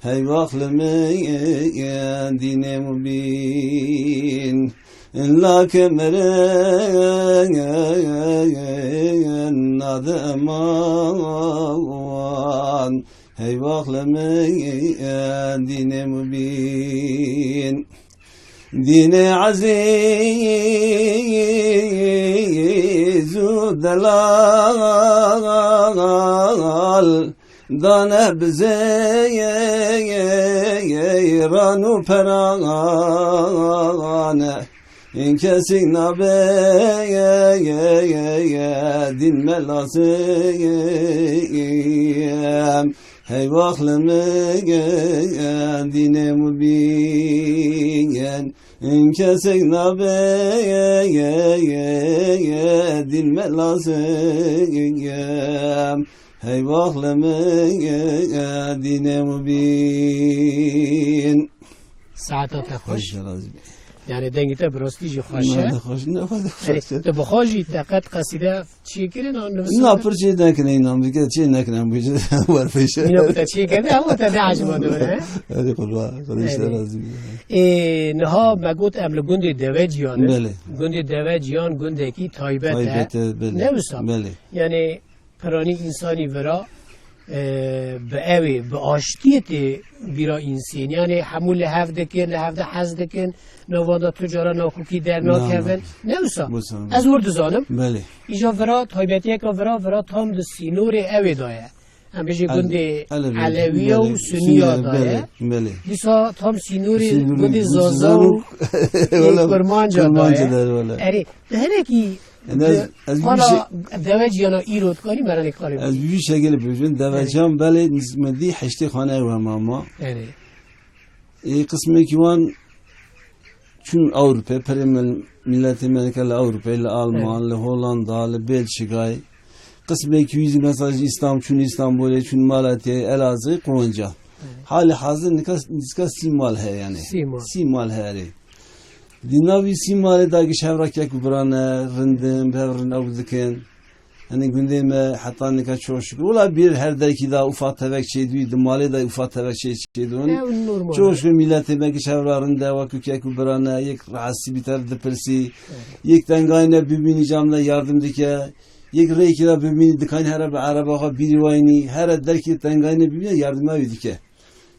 Hey vax li min dînê mubîn, lake mere nade eman. Hey vax li min dînê mubîn. Dînê ezîz û delal dane bi zeyran û peran. Kesî nabe dîn me lazim. Hey vax li min dînê mubîn. Kesek nabe dîn me lazim. Hey vax li min dînê mubîn. Saeta te xweş. Xweş, razî be. Yani dengê te bi rastî jî xweş e. Ne, ne xweş, ne xweş, Yani, xweş e. Tu bi xwe jî te qet qesîde çi kirin an nivîsandin? Na, pir çi nekine, înan bike, çi nekine, bu çi werfeşe. Înan te çi kirin, ama te ne acaba dore, he? Hadi kurban, Xwedê ji te Hadi. razî be. Ê, niha me got em li gundê Deveciyan in. Belê. Gundê Deveciyan gundekî taybet e. Taybet e, belê. Ne wisa? Belê. Yani, piranî însanî vira, e, bi ewê, bi aştiyê tê bîra însên. Yani hemû li hev dikin, li hev de hez dikin, navanda tu cara nakokî dernakevin. Na, na. Ne wisa? Wisa. Ez wir dizanim. Belê. Îja vira, taybetiyeka vira, vira tam di sînorê ewê de ye. Em bêjî El-, gundê Elewi, Elewiya û belê. Suniya Suniya, de ye. Belê, belê. Dîsa tam sînorê Sînorê gundê gundê Zaza Zaza û û Wele, Kurmanca de Kurmanca ye. de, wele. Erê, di hinekî Yani ez, ez Qala bir şey, Deveciyana îro dikanî me re nê karê ez bikî. Bir şekilde bibêjim. Deveciyan belê nizmedî heştê xane ew hema ma. Erê. Ê, qismekî wan çûn Ewropa, perê me, miletê me dike li Ewropa, li Alman, Evet. li Hollanda, li Belçikayê. Qismekî wî zî mesela ji Îslam çûn Îstanbulê, çûn Malatya, Elazığ, Qonca. Evet. Halê hazir nika, nizka sî mal heye yani. Sî mal. Sî mal heye. Di navî sî malê de giş hev re kek û birane, rindin, bi hev rind ew dikin. Hani gundê me heta nika çok şükür. Wala bir her derekî de ufak tefek çêdûyî, di malê de ufak tefek çê, çêdûn. Ew normal. Çok şükür miletê me giş hev re rinde, wekî kek û birane, yek rahatsî bî te dipirsî. Evet. Yek tengayî ne bibînî cam de yardım dike. Yek rêkî de bibînî dikanî here bi ereba xwe bîrî wayînî. Here derkî tengayî ne bibînî yardıma wî dike.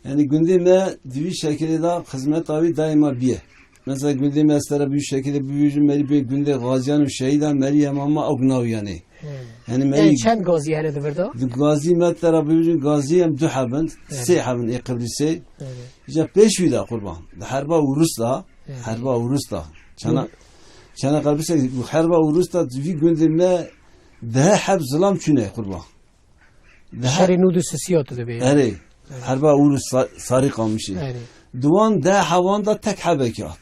Yani gundê me di vî şekilê de xizmeta wî daîma bîye. Mesela gundê me ez te re bi vî şekilê bibêjim, merî bê gundê Gaziyan û Şehîdan, merî hema ma ew navî yanê. Hmm. Yani merî Yani çend gazî hene di vir de? Di gazî me te re bibêjim, gazî em du heb in, Evet. sê heb in ê Qibrisê. Evet. Îca pêş wî de qurban. Di herba Urus de, Evet. herba Urus de. Çana, Hı. çana Qibrisê, herba Urus de di vî gundê me deh heb zilam çûne qurban. Di her Şerê nû du sisiya tu dibê. Erê. Erê. Herba Urus Sa-, Sarî Qamişî. Erê. Di wan deh hevan de tek hebekî hat.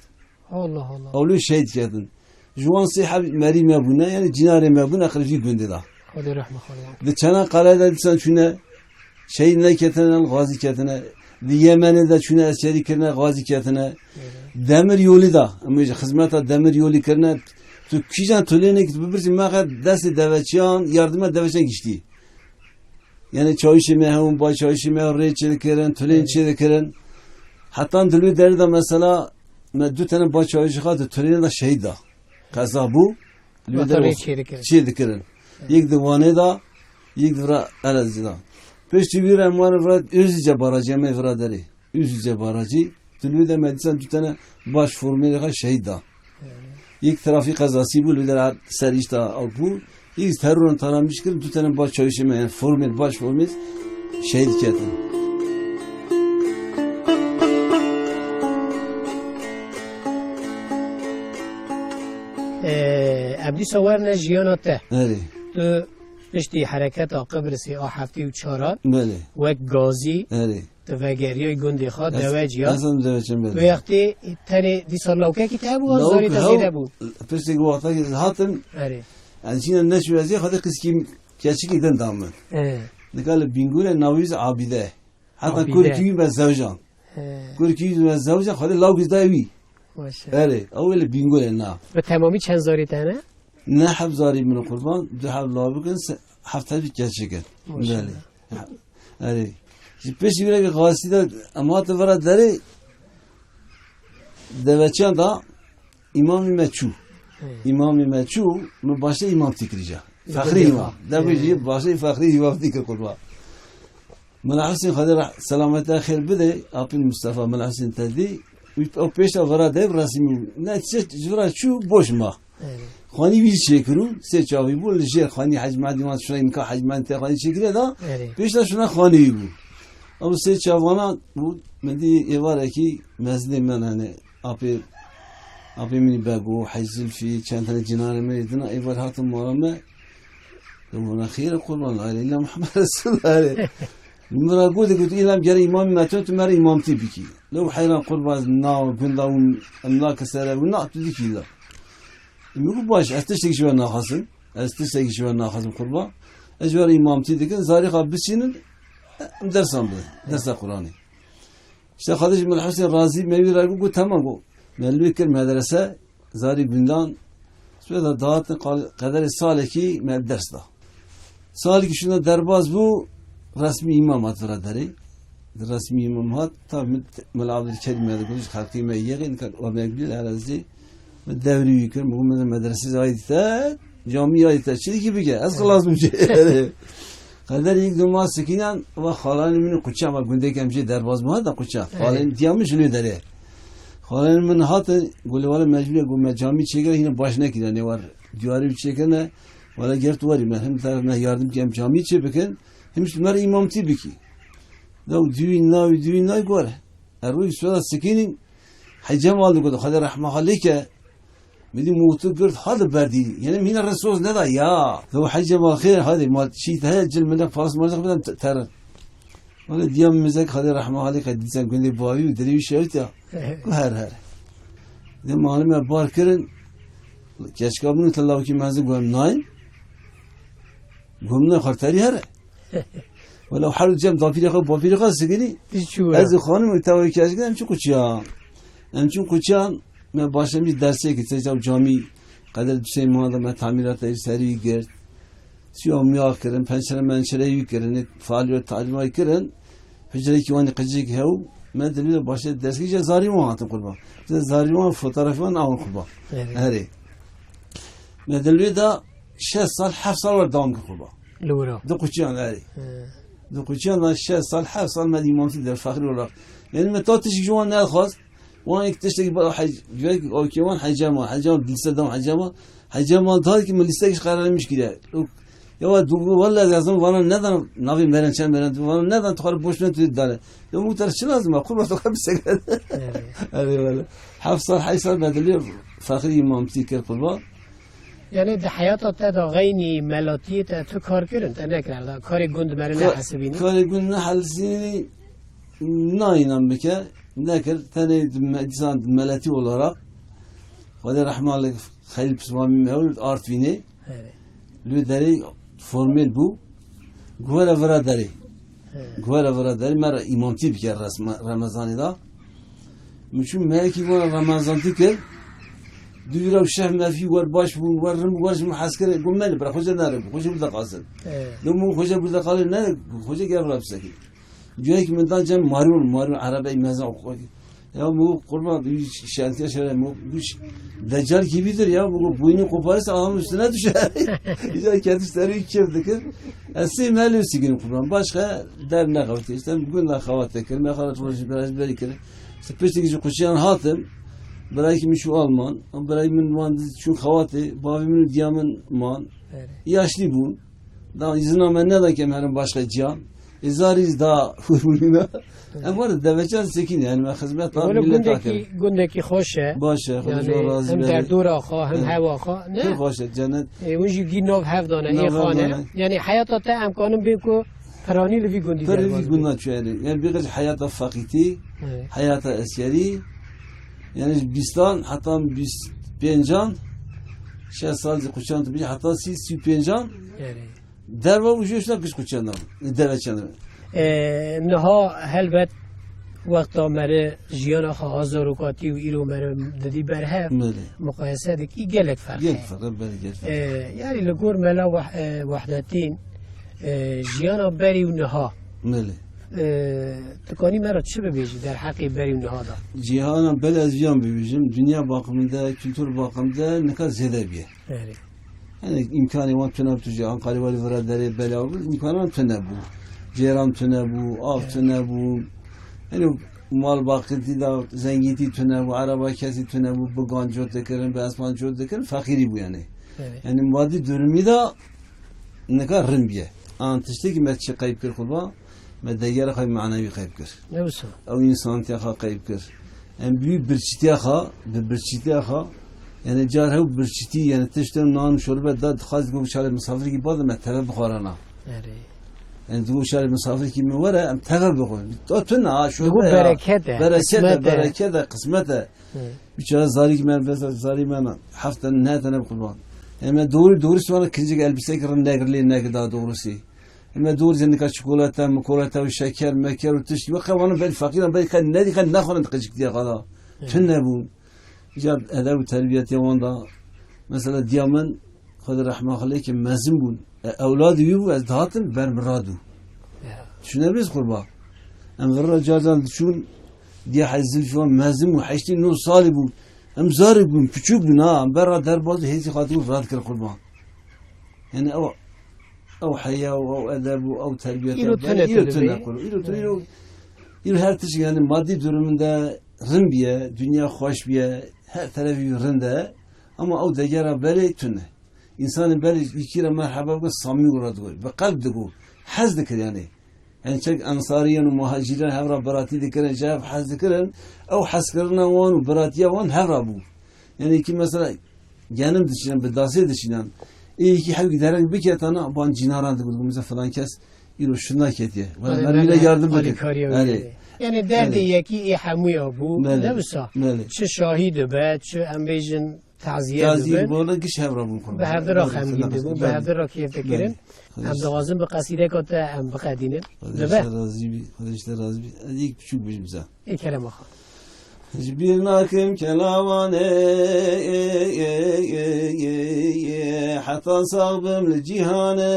Allah Allah. Ewlî şehîd ketin. Ji wan sê heb merî me bûne, yani cînarê me bûne, qirî vî gundê de. Xwedê rehme xwe ya. Di Çanakkale de dîsan çûne, şehîd neketine, gazî ketine. Di Yemenê de çûne, eskerî kirine, gazî ketine. Erê. Demir yolî de, em ê ji xizmeta demir yolî kirine. Tu kîjan tu lê nekî, tu bipirsî, me qet destê deveçiyan, yardima deveçiyan giştî. Yani çawişê me hewin, bay çawişê me rê çê dikirin, tulên çê dikirin. Hetan di lê derê de mesela me du tane bay çawişê xwe di tulên de şehîd da. Qeza bû, lê Vatan derê rê çê dikirin. çê dikirin. Yek di Wanê da, yek di vira Elazığ da. Piştî wî re em wan vira Özüce barajê me vira derê. Özüce barajî. Di lê de me dîsan du tane baş formê xwe şehîd da. Yek trafîk qezasî bû, li der ser îşta ew bû. Yek terorên taramîş kir, du tane baş çawişê me, yani formê, baş formê şehîd ketin. Ee, em dîsa werne jiyana te. Erê. Tu piştî hereketa Qibrisê a heftê û çaran Belê. wek gazî Erê. Tu vegeriyay gundê xwe, Ez, Deveciya. ez em Deveciyan, belê. Wê wextê tenê dîsa lawkekî te hebû, an Lawk zarê te hew, zêde bû? Pirsê ku wexta ki hatim, Erê. ez jîna neçû ez ê xwedê qîzkî keçikî din da min. Erê. Nika li Bîngûrê navî wî Abîde. Heta Abîde. Kurkî wî me zewcan. He. Kurkî wî me zewcan, Xwedê lawkî dayê wî. Maşallah. Erê, ew ê li Bîngolê na. Bi temamî çend zarî te hene? Ne heb zarî min qurban, du heb law bikin, se-, heft heb keçik in. Maşallah. Belê. Erê. Ji pêşî wî re ki xasî de em hatin vera derê, deveçiyan da îmamî me çû. He. Îmamî me çû, min başê îmamtî kirî ca. Fexrî îmam. Demê jî başê fexrî îmamtî kir qurban. Mela Husên Xwedê reh-, selametiya xêr bide, apîn Mustafa Mela Husên te dî, wî ew pêşa vera de resmî bû. Ne çi, ji vera çû boş ma. Evet. Xanî wî çêkirû, sê çavî bû, li jêr xanî Hec Mehedî wan şurayî nika Hec Mehedî te xanî çêkirê da, evet, pêşta şuna xanî wî bû. Ew sê çavana bû, min dî êvarekî mezinê me, yani apê, apê min Bego, Hec Zilfî, çend tane cinarê me dina, êvar hatin mala me. Dibûna xêr e qurban, la ilahe illa Muhammed Resulullah. Min ra got, got, îlam gere îmamî me tu, tu me re îmamtî bikî. Lew heyran qurban, na gunda û emlak sere û na tu dikî la. Min got, baş, ez tiştekî ji we naxwazim. Ez tiştekî ji we naxwazim qurban. Ez ji we re îmamtî dikim, zarî xwe bisînin, em dersan bidin. Dersa Qur'anê. İşte Xwedê ji Mela Husên razî, me wî re got, got, temam got. Me li wê kir medrese, zarî gundan, sibê de dihatin qal-, qederê salekî me ders da. Salekî şûna derbas bû, resmî îmam hat vira derê. Di resmî îmam hat, tabi min t-, Mela Abdulkerîm me digot, ji xelkê me yê, nika örnek bî, her ez dê, min dewrî wî kir, min got, min medresê zayî dîte, camî yayî te, çi dikî bike, ez xilas bûm jê. Qeder yek du ma sikînan, va xalanê min û quçan, va gundek em jê derbas bû, ha da quçan. Evet. Xalanê diya min ji lê derê. Xalanê min hatin, got, wele mecbûr e, got, me camî çêkire, hîne baş nekiriye, ne war diyarî çêkirine, wele ger tu werî, me him te me yardim ki em camî çê bikin, him ji me re îmamtî bikî. Dew dûyî navî, dûyî navî gore. Er rûyî suda sikînî, Hecem aldi got, Xwedê rehma xwe lê ke, Min dî mûtu girt ha li berdî. Yenim hîna re soz neda ya. Dew Hecê ma xêr, hadi ma çî te heye, cil min de pas ma bidan te-, terin. Wele diya min mizek, Xwedê rehma halê ke, dîsen gundê bavî û dirî wî şewit ya. Ku her her. De malime bar kirin. Keçka min te lawkî mezin gom nayîn. Gom ne xerterî here. Wele her cem dapîrê xwe, bapîrê xwe sigirî. Diz çû were. Ez û xanim û tewê keçik em çû quçiyan. Em çû quçiyan, me başlamış dersê ki, teyza camî, qeder du sê mah de me tamîrata serî girt. Siyo miya kirin, pençere mençere yî kirin, faaliyet talîma kirin. Hücre ki wanî qicik hew, me dilî de başladı derskî, je zarî wan hatin qurban. Je zarî wan, fotoğrafî wan awin qurban. Evet. Herê. Me dilî de şeş sal, heft sal var devam kir qurban. Li wira. Di quçiyan, erê. He. Di quçiyan da şeş sal, heft sal me dî mamtî der, fexrî olarak. Yani me ta tişik ji wan nexwast. Wan ek tiştek ba hec-, cüvek okê wan hecema, hecema dilse dam hecema. Hecema dar ki me liste ki karar vermiş kire. Ya wa du, vallahi lazım vana neden navi meren çen meren vana neden tu xar boş ne tu dane. Ya bu tarz çi lazım ha? Kurban tu xar bir sekret. Evet. Hadi valla. Heft sal, heşt sal bedeliyor. Fexrî mamtî kir qurban. Yani di heyata te de xeynî melatiyê te tu kar kirin, te nekir da karê gund meri ne Ka-, hesibînî? Karê gund ne hesibînî, nayînan bike, nekir, tenê di me-, dîsan meletî olarak, Xwedê rehma li Xelîl Pismamî Mewlid Artvînê, Evet. Li derê formêl bû, guhere vira derê. He. Guhere vira derê, me re îmamtî bike resme-, Remezanê da. Min çû meyekî wan Remezantî kir. Dûra û şeh mefî wer baş bûn, wer rim, wer ji min hez kir. Got, "Meli, bira, xoce nere, xoce burada kalsın." Evet. Got, "Min xoce burada kalır, ne, xoce gel bira bisekî." Cuyek min da cem marûn, marûn, erebey mezin. Ya bu kurban, bir şantiye şöyle, bu, bu ş-, deccal gibidir ya, bu boynu koparırsa adamın üstüne düşer. Güzel kendi üstlerine kir dikir. Ez sê mehli sigin kurban. Başka der ne kavti işte. Bugün de kavat tekir. Me kavat rojî biraz beri kir. İşte pişteki ji kuçiyan hatim. Birayê min çû Alman. Birayê min wan diz çû xevatê. Bavê min û diya min man. Evet. Yaşlı bûn. Da izina me neda ke em herin başka ciyan. Ê zarî da hûrmûnîna. Em were deveçan sekîn, yani me xizmet da Wele millet gundekî, akin. Gundekî xweş e. Baş e, Xwedê ji we razî be. Hem derdora xwe, hem hewa xwe, ne? Pir xweş e, cennet. E, hûn jî gî nav hev dane, ê xane. Nav hev dane. Yani heyata te em kanin bên ku piranî li vî gundî Pir li vî derbas gunda çû yani. Yani bir gece heyata fakîtî, Evet. heyata eskerî. Yani ji bîstan heta bîst pêncan, şeş sal ji quçan tu bî heta sî, sî û pêncan. Yani. Derva û jê şuna kişt ku çenda, deve çenda. E, niha helbet wexta mere jiyana xwe ha zarokatî û îro mere didî berhev, Belê. Muqayese dikî gelek ferq Gelek e. Ferq e, belê, gelek ferq. E, yani li gor Mela Wah-, e, Wahdetîn, e, jiyana berî û niha. Belê. E, tu kanî me re çi bibêjî derheqê berî û niha de? Cîhana belê ez viyan bibêjim, dinya bakımında, kültür bakımında nika zêde bîye. Erê. Yani imkanê wan tune bû, tu jî Ankarê welî vira derê bela bû, imkanan tune bû. Cêran tune bû, av Evet. tune bû. Yani mal bakirtî da zengîtî tune bû, araba kesî tune bû, bi gan cot dikirin, bi esman cot dikirin, feqîrî bû yani. Evet. Yani maddi durumî da nika rind bîye. An tiştekî me çi qeyb kir xwe ba, me degera xwe manevî qeyb kir. Ne wisa? Ew însantiya xwe qeyb kir. Em bi birçîtiya xwe, bi birçîtiya xwe, yani car hew birçîtî, yani tişt nan û şorbe da dixwaz ku şarê misafirkî baz me teve bixwarana. Erê. Yani digo şarê misafirkî min were, em teve bixwin. Da tune ha, şorbe Digo ya. bereket e, Bereket e, qismet e. bereket e, qismet e. Hı. Bir çare zarî ki men, mesela zarî men, heft tane, neh tane bi qurban. Yani me doğru, doğru sonra kincik elbise ki rind negir lê negir daha doğrusu. Em ê dor jî nika çikolata, mikolata û şeker, meker û tişt. Weke wana belî feqîran, belî qe nedî qe nexwarin qicik diye qala. Evet. Tune bûn. Îcar edeb û terbiyetiya wan da. Mesela diya min, Xwedê rehma xwe lê ke mezin bûn. E, ewladî wî bû, ez dihatim ber min radû. Ya. Düşünebiliriz qurban. Em vir ra car car diçûn, diya Hecî Zilfî wan mezin bûn, heştê neh salî bûn. Em zarek bûn, piçûk bûn ha. Em ber ra derbaz û hêzî xwe dî rad kir qurban. Yani ew, ew heya û ew edeb û ew terbiyet Îro ew tune îro tune tune be. Kuru. Îro tune, Evet. îro, îro her tişt yani maddi durumunda rind biye, dünya xweş biye, her tarafî rind e. Ama ew degera belê tune. İnsanın belê yekî re merheba bike samî û re digot. Bi qelb digot. Hez dikir yani. Yani çek ensariyan û muhacîran hev re biratî dikirin, ji hev hez dikirin. Ew hezkirina wan û biratiya wan hev re bû. Yani ki mesela genim dişînan, bi dasê dişînan. Ê yekî hewkî dereng biketana, ban cînaran digot, mesela filan kes îro şuna ketiye. Wala Belê, mermî re belê, yardım bike. alîkariya wî Erê. yani. Yani derdê Belê. yekî ê hemûya bû. Belê. Ne wisa? Belê. Çi şahî dibe, çi em bêjin, Taziyê Taziyê dibe. Bi giş hev re bûn qurban. Bi hevdira Belê, xemgîn dibû, bi hevdira kêf dikirin. Belê. Em dixwazin bi qesîdeka te em biqedînin. Xwedê Dibe? ji te razî bî, Xwedê ji te razî bî. Ez yek piçûk bijim za. Ê kerema xwe. Ji bîr nakim kelawanê, heta sax bim li cîhanê.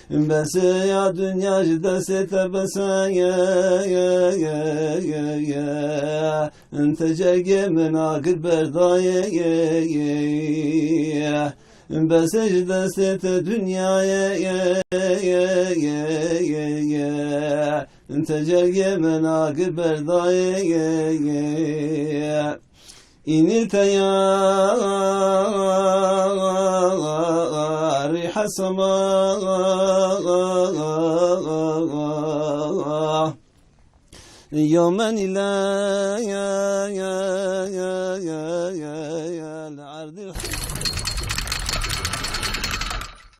Bese ya dinya ji destê te bese ye, ye, ye, ye, ye. Te cegê min agir berdayê, ye, ye, ye. Bese ji destê te dinyayê, ye, ye, ye, ye, ye. Te cegê min agir berdayê, ye, ye, ye. Înî te ya rîhe sema. Yomen île ya, ya, ya, ya, ya, ya, li erdî